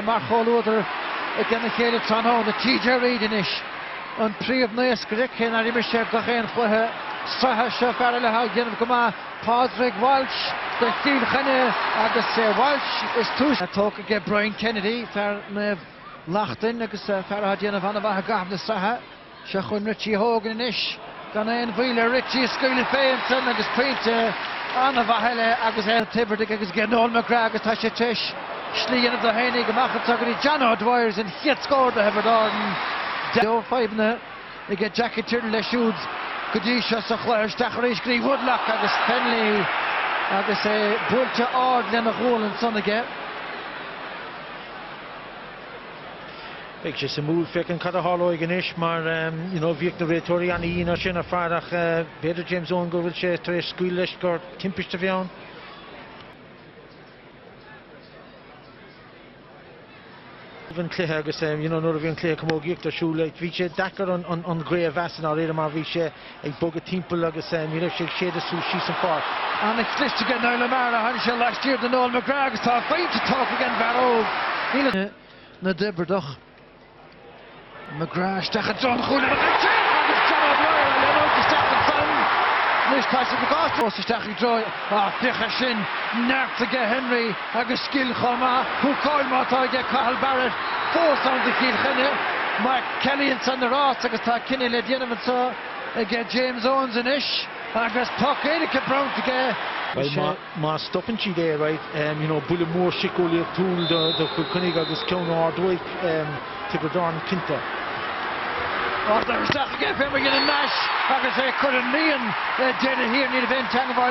mar chomhluadar ag a chéile tráthnóna. TJ Reid anois, an príomh-naoscaire, cé nár imir sé gach aon chluiche sraithe seo, fear eile atá ag déanamh go maith, Pádraig Walsh do Chill Chainnigh agus sé Walsh is túisce. Tógtha aige Brian Kennedy, fear Naomh Lachtain agus fear atá ag déanamh an-mhaith i gcaitheamh na sraithe. Seo chugainn Richie Hogan anois, gan aon mhoill ar Richie, ag scaoileadh fé ansan agus pointe an-mhaith eile agus é Tiobradaigh agus aige Noel McGrath agus tá sé tar éis slí a dhéanamh dó fhéinig amach anseo go dtí John O'Dwyer an chéad scór do Thiobraid Árann. Leor fadhbanna aige Jackie Tyrrell leis siúd go dtí seo sa chluiche. Isteach arís go dtí Woodlock agus Fennelly agus é buailte ard lena ghualainn ansan aige. Beidh sé suimiúil féachaint cad a tharlóidh anois mar you know bhíodh na réiteoirí ana-dhian air sin ar fad ach b'fhéidir James Owen go bhfuil sé tar éis scaoileadh leis gur timpiste a bhí ann. an cluiche agus you know nuair a bhí an cluiche camógaíochta ar siúl like bhí sé deacair an an an ghaoth a mheas i ndáiríre mar bhí sé ag bogadh timpeall agus ní raibh sé ag séideadh suas síos an pháirc. Ana-chliste aige Niall O'Meara, tháinig sé laistiar de Noel McGrath agus tá pointe tógtha ag an bhfear óg. Níl na dTiobradach. McGrath isteach i dtreo an chúil agus ansin agus John O'Dwyer á leanúint isteach ansan. Anois tá siad ag fós isteach i dtreo ah féach air sin, neart aige Henry agus scil chomh maith. Húcáil má tá aige Cathal Barrett fós ann do Chill Chainnigh. Mark Kelly ansan ar ás agus tá cinneadh le déanamh anseo aige James Owens anois agus poc éirice bronnta aige. Well má stopann siad é, right, you know, buille mór síceolaíochtúil do Chill Chainnigh agus ceann a ardóidh Tiobraid Árann cinnte. Ardaithe isteach aige fé mar a dhéanann Nash agus é ag cur an líon deireadh thiar. Ní raibh aon teagmháil.